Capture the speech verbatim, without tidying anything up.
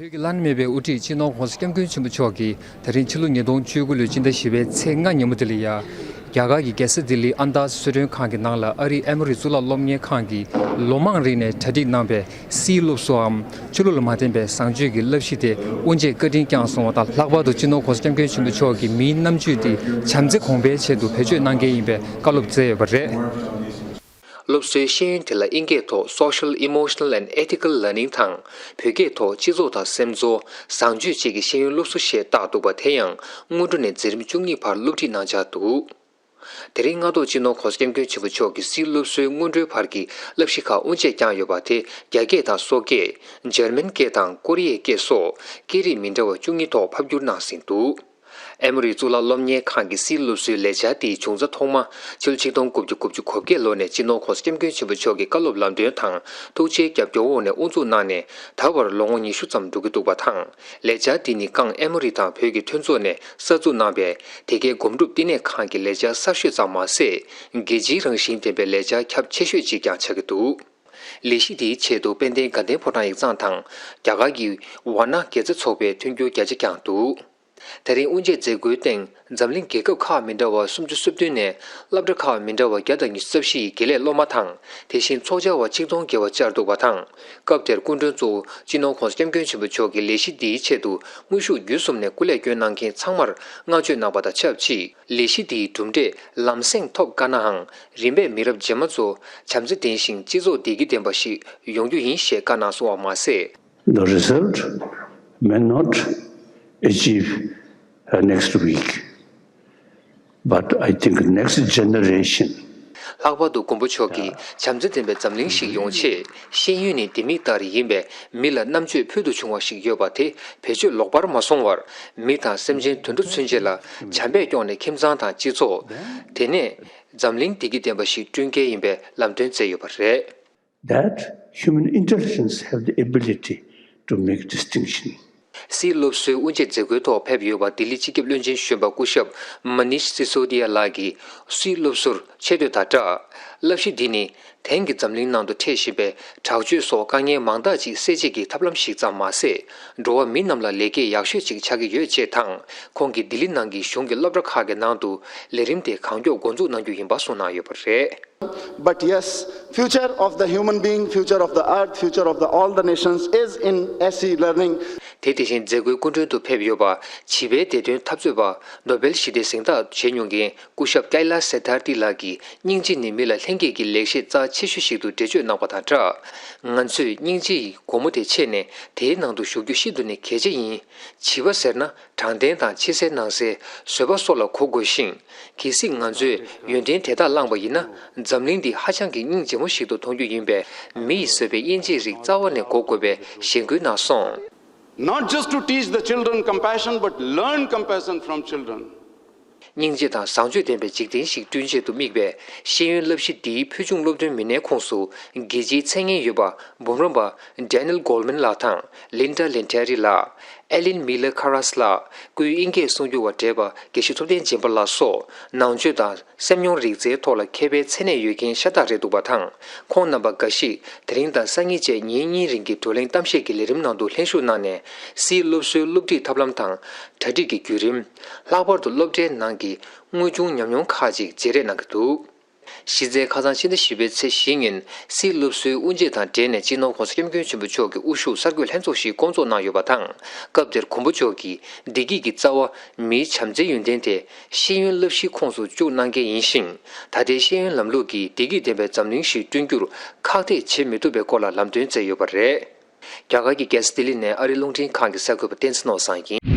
བོད་ཀྱི་བླ་ན་མེད་པའི་དབུ་ཁྲིད་སྤྱི་ནོར་༸གོང་ས་༸སྐྱབས་མགོན་ཆེན་པོ་མཆོག་གིས་ད་རིང་ཕྱི་ལོ་ཉིས་སྟོང་བཅུ་དགུ་ལོའི་སྤྱི་ཟླ་བཞི་པའི་ཚེས་ལྔ་ཉིན་མོ་དེ་ལ་ཡ། རྒྱ་གར་གྱི་རྒྱལ་ས་ལྡི་ལིའི་ཨན་དཱས་གསོལ་མགྲོན་ཁང་གི་ནང་ལ་ཨ་རིའི་ཨེ་མོ་རི་གཙུག་ལག་སློབ་གཉེར་ཁང་གིས་ལོ་མང་རིང་ནས་གྲ་སྒྲིག་གནང་པའི་སིའི་སློབ་གསོའམ་ཆུ་ལུད་ལ་མ་བརྟེན་པའི་བཟང་སྤྱོད་ཀྱི་བསླབ་གཞི་དེ་དབུ་འབྱེད་བཀའ་དྲིན་བསྐྱངས་སོང་བ་དང་། ལྷག་པར་དུ་སྤྱི་ནོར་༸གོང་ས་༸སྐྱབས་མགོན་ཆེན་པོ་མཆོག་གིས་མིའི་རྣམ་དཔྱོད་འདི་བྱམས་བརྩེ་གོང་འཕེལ་ཆེད་དུ་བེད་སྤྱོད་གནང་གལ་ཡིན་པའི་བཀའ་སློབ་སྩལ་ཡོད་པ་རེད། སློབ་གསོའི་ཤེས་ཡོན་དེ་ལ་དབྱིན་སྐད་ཐོག་Social Emotional and Ethical Learning དང་། བོད་སྐད་ཐོག་སྤྱི་ཚོགས་དང་སེམས་ཚོར། བཟང་སྤྱོད་བཅས་ཀྱི་ཤེས་ཡོན་སློབ་གསོ་ཞེས་བཏགས་འདུག་པ་དེ་ཡང་སྔོན་འགྲོ་ནས་འཛིན་རིམ་བཅུ་གཉིས་བར་སློབ་ཁྲིད་གནང་འཆར་འདུག་དེ་རིང་སྔ་དྲོ་སྤྱི་ནོར་༸གོང་ས་༸སྐྱབས་མགོན་ཆེན་པོ་མཆོག་གིས་སིའི་སློབ་གསོའི་སྔོན་འགྲོའི་བར་གྱི་བསླབ་གཞི་ཁག་དབུ་འབྱེད་བསྐྱངས་ཡོད་པ་དེ་རྒྱ་སྐད་དང་སོག་སྐད། འཇར་མན་སྐད་དང་ཀོ་རི་ཡའི་སྐད་སོགས་སྐད་རིགས་མི་འདྲ་བ་བཅུ་གཉིས་ཐོག་ཕབ་བསྒྱུར་གནང་ཟིན་འདུག་ཨེ་མོ་རི་གཙུག་ལག་སློབ་གཉེར་ཁང་གི་སིའི་སློབ་གསོའི་ལས་འཆར་དེའི་བྱུང་རྩ་ཐོག་མ་ཕྱི་ལོ་ཆིག་སྟོང་དགུ་བརྒྱ་དགུ་བཅུ་གོ་བརྒྱད་ལོ་ནས་སྤྱི་ནོར་༸གོང་ས་༸སྐྱབས་མགོན་ཆེན་པོ་མཆོག་གི་བཀའ་སློབ་ལམ་སྟོན་དང་ཐུགས་རྗེའི་རྒྱབ་སྐྱོར་འོག་ནས་དབུ་འཛུགས་གནང་ནས་ད་བར་ལོ་ངོ་ཉི་ཤུ་ཙམ་འགྲོ་གི་འདུག་པ་དང་། ལས་འཆར་འདི་ནི་ཀང་ཨེ་མོ་རི་དང་བོད་ཀྱི་མཐུན་ཚོགས་ནས་གསར་འཛུགས་གནང་པའི་དེ་གའི་སྒོམ་སྒྲུབ་བསྟི་གནས་ཁང་གི་ལས་འཆར་གསར་ཤོས་ཙམ་མ་ཟད། རྒྱལ་སྤྱིའི་རང་བཞིན་ལྡན་པའི་ལས་འཆར་ཁྱབ་ཆེ་ཤོས་ཅིག་ཀྱང་ཆགས་ཀྱི་འདུག་ལས་གཞི་འདིའི་ཆེད་དུ་དཔལ་ལྡན་དགའ་ལྡན་ཕོ་བྲང་ཡིག་ཚང་དང་རྒྱ་གར་གྱི་ཝཱ་ཎ་དགེ་རྩ་ཚོགས་པས་མཐུན་འགྱུར་བརྒྱ་ཆ་བསྐྱངས་འདུག་དེ་རིང་དབུ་འབྱེད་མཛད་སྒོའི་སྟེང་འཛམ་གླིང་རྒྱལ་ཁབ་ཁག་མི་འདྲ་བ་སུམ་ཅུ་སོ་བདུན་ནས་སློབ་གྲྭ་ཁག་མི་འདྲ་བ་བརྒྱ་དང་ཉི་ཤུ་རྩ་བཞི་ཡི་དགེ་ལས་སློབ་མ་དང་། དེ་བཞིན་ཚོགས་བཅར་བ་ཆིག་སྟོང་བརྒལ་བ་བཅར་འདུག་པ་དང་། སྐབས་དེར་སྐུ་མགྲོན་གཙོ་བོ་སྤྱི་ནོར་༸གོང་ས་༸སྐྱབས་མགོན་ཆེན་པོ་མཆོག་གིས་ལས་གཞི་འདིའི་ཆེད་དུ་དངོས་ཤུགས་བརྒྱུད་གསུམ་ནས་སྐུ་ལས་བསྐྱོན་གནང་མཁན་ཚང་མར་བསྔགས་བརྗོད་གནང་པ་དང་ཆབས་ཅིག་ལས་གཞི་འདིའི་གྲུབ་འབྲས་ལམ་སེང་ཐོབ་དཀའ་ནའང་། རིམ་པས་མི་རབས་རྗེས་མ་ཚོ་བྱམས་བརྩེ་ལྡན་ཞིང་སྤྱི་ཚོགས་བདེ་སྐྱིད་ལྡན་པ་ཞིག་ཡོང་རྒྱུ་ཡིན་ཞེས་བཀའ་གནང་སོང་བ་མ་ཟད། The result may not achieve uh, next week, but I think next generation. ལྷག་པར་དུ་མགོན་པོ་མཆོག་གིས་བྱམས་བརྩེ་ལྡན་པའི་འཛམ་གླིང་ཞིག་ཡོང་ཆེད། ཤེས་ཡོན་ནི་ལྡེ་མིག་ལྟར་ཡིན་པས། མི་ལ་རྣམ་དཔྱོད་ཕུལ་དུ་བྱུང་བ་ཞིག་ཡོད་པ་དེ་བེད་སྤྱོད་ལོག་པར་མ་སོང་བར། མི་དང་སེམས་ཅན་དུད་འགྲོ་ཚུན་ཆད་ལ་བྱམས་པས་སྐྱོང་ནས་ཁྱིམ་ཚང་དང་སྤྱི་ཚོགས། དེ་ནས་འཛམ་གླིང་བདེ་སྐྱིད་ལྡན་པ་ཞིག་བསྐྲུན་གལ་ཡིན་པའི་ལམ་སྟོན་མཛད་ཡོད་པ་རེད། That human intelligence have the ability to make distinction. སིའི་སློབ་གསོའི་དབུ་འབྱེད་མཛད་སྒོའི་ཐོག་ཕེབས་ཡོད་པ་ལྡི་ལི་སྤྱི་ཁྱབ་བློན་ཆེན་གཞོན་པ་སྐུ་ཞབས་མ་ནིཤ་སི་སོ་དི་ཡ་ལགས་ཀྱིས་སིའི་སློབ་གསོར་ཆེ་བསྟོད་དང་སྦྲགས། བསླབ་གཞི་འདི་ནི་དེང་གི་འཛམ་གླིང་ནང་དུ་འཕྲད་བཞིན་པའི་དྲག་སྤྱོད་སོགས་དཀའ་ངལ་མང་དག་ཅིག་སེལ་བྱེད་ཀྱི་ཐབས་ལམ་ཞིག་ཙམ་མ་ཟད། འགྲོ་བ་མི་རྣམས་ལ་ལེགས་སྐྱེས་ཡག་ཤོས་ཅིག་ཆགས་ཀྱི་ཡོད་ཅེས་དང་། ཁོང་གིས་ལྡི་ལི་ནང་གི་གཞུང་གི་སློབ་གྲྭ་ཁག་གི་ནང་དུ་ལས་རིམ་དེ་གང་མགྱོགས་འགོ་འཛུགས་གནང་རྒྱུ་ཡིན་པ་གསུངས་གནང་ཡོད་པ་རེད། But yes, future of the human being, future of the earth, future of the all the nations is in S E learning. དེ་དེ་བཞིན་མཛད་སྒོའི་སྐུ་མགྲོན་དུ་ཕེབས་ཡོད་པ། བྱིས་པའི་བདེ་དོན་འཐབ་རྩོད་པ་ནོ་བེལ་ཞི་བདེའི་གཟེངས་རྟགས་བཞེས་མྱོང་མཁན་སྐུ་ཞབས་ཀའི་ལ་སེ་ཐར་ཏི་ལགས་ཀྱིས། སྙིང་རྗེ་ནི་མི་ལ་ལྷན་སྐྱེས་ཀྱི་ལེགས་བཤད་རྩ་ཆེ་ཤོས་ཤིག་ཏུ་འགྲེལ་བརྗོད་གནང་པ་དང་སྦྲགས། ང་ཚོས་སྙིང་རྗེ་ཡི་སྒོ་མོ་དེ་ཕྱེ་ནས་དེའི་ནང་དུ་ཞུགས་རྒྱུ་ཤིན་ཏུ་ནས་གལ་ཆེ་ཡིན། བྱིས་པ་ཟེར་ན། དྲང་བདེན་དང་ཕྱི་གསལ་ནང་གསལ། བཟོད་པ་སོགས་ལ་གོ་དགོས་ཤིང་། གལ་སྲིད་ང་ཚོས་ཡོན་ཏན་དེ་དག་བླངས་པ་ཡིན་ན། འཛམ་གླིང་འདི་ཧ་ཅང་གི་སྙིང་རྗེ་མོ་ཞིག་ཏུ་མཐོང་རྒྱུ་ཡིན་པས། མི་ཡིས་བཟོས་པའི་དབྱེ་འབྱེད་རིགས་རྩ་བ་ནས་འགོག་དགོས་པའི་ཞེན་སྐུལ་གནང་སོང་། Not just to teach the children compassion, but learn compassion from children. སྙིང་རྗེ་དང་བཟང་སྤྱོད་ལྡན་པའི་འཇིག་རྟེན་ཞིག་བསྐྲུན་ཆེད་དུ་དམིགས་པའི་ཤེས་ཡོན་བསླབ་གཞི་འདིའི་ཕུལ་བྱུང་སློབ་སྟོན་མི་སྣའི་ཁོངས་སུ། རྒྱལ་སྤྱིའི་མཚན་སྙན་ཡོད་པ། འབུམ་རམས་པ་Daniel Goleman ལགས་དང་Linda Lenteri ལགས། Ellen Miller Karas ལགས། སྐུའི་དབྱིན་སྐད་གསུང་སྒྱུར་བ་བགྲེས་པ་དགེ་བཤེས་ཐུབ་བསྟན་སྦྱིན་པ་ལགས་སོགས། ནང་ཆོས་དང་སེམས་མྱོང་རིག་རྩལ་ཐོག་ལ་མཁས་པའི་མཚན་གནས་ཡོད་མཁན་ཤ་སྟག་རེད་འདུག་པ་དང་། ཁོང་རྣམ་པ་འགའ་ཞིག་དེ་རིང་དང་སང་ཉིན་བཅས་ཉིན་གཉིས་རིང་གི་བགྲོ་གླེང་གཏམ་བཤད་ཀྱི་ལས་རིམ་ནང་དུ་ལྷན་ཞུགས་གནང་ནས། སིའི་སློབ་གསོའི་སློབ་ཁྲིད་ཐབས་ལམ་དང་། གྲ་སྒྲིག་གི་བརྒྱུད་རིམ། ལྷག་པར་དུ་སློབ་གྲྭའི་ནང་གི་དངོས་བྱུང་ཉམས་མྱོང་ཁག་ཅིག་བརྗེ་རེས་གནང་གི་འདུག་གཞི་རྩའི་ཁ་སང་ཕྱི་ཟླ་བཞི་པའི་ཚེས་བཞི་ཉིན་སིའི་སློབ་གསོའི་དབུ་འབྱེད་དང་འབྲེལ་ནས་སྤྱི་ནོར་༸གོང་ས་༸སྐྱབས་མགོན་ཆེན་པོ་མཆོག་གི་དབུ་བཞུགས་གསར་འགོད་ལྷན་ཚོགས་ཤིག་བསྐོང་ཚོགས་གནང་ཡོད་པ་དང་། སྐབས་དེར་མགོན་པོ་མཆོག་གིས། བདེ་སྐྱིད་ཀྱི་རྩ་བ་མིའི་བྱམས་བརྩེའི་ཡོན་ཏན་དེ་ཤེས་ཡོན་བསླབ་གཞིའི་ཁོངས་སུ་བཅུག་གནང་གལ་ཡིན་ཞིང་། ད་ལྟའི་ཤེས་ཡོན་ལམ་ལུགས་ཀྱིས་བདེ་སྐྱིད་ལྡན་པའི་འཛམ་གླིང་ཞིག་བསྐྲུན་རྒྱུར་ཁག་ཐེག་བྱེད་མི་ཐུབ་པའི་སྐོར་ལ་ལམ་སྟོན་མཛད་ཡོད་པ་རེད། རྒྱ་གར་གྱི་རྒྱལ་ས་ལྡི་ལི་ནས་ཨ་རིའི་རླུང་འཕྲིན་ཁང་གི་གསར་འགོད་པ་བསྟན་འཛིན་ནོར་བཟང་ཡིན།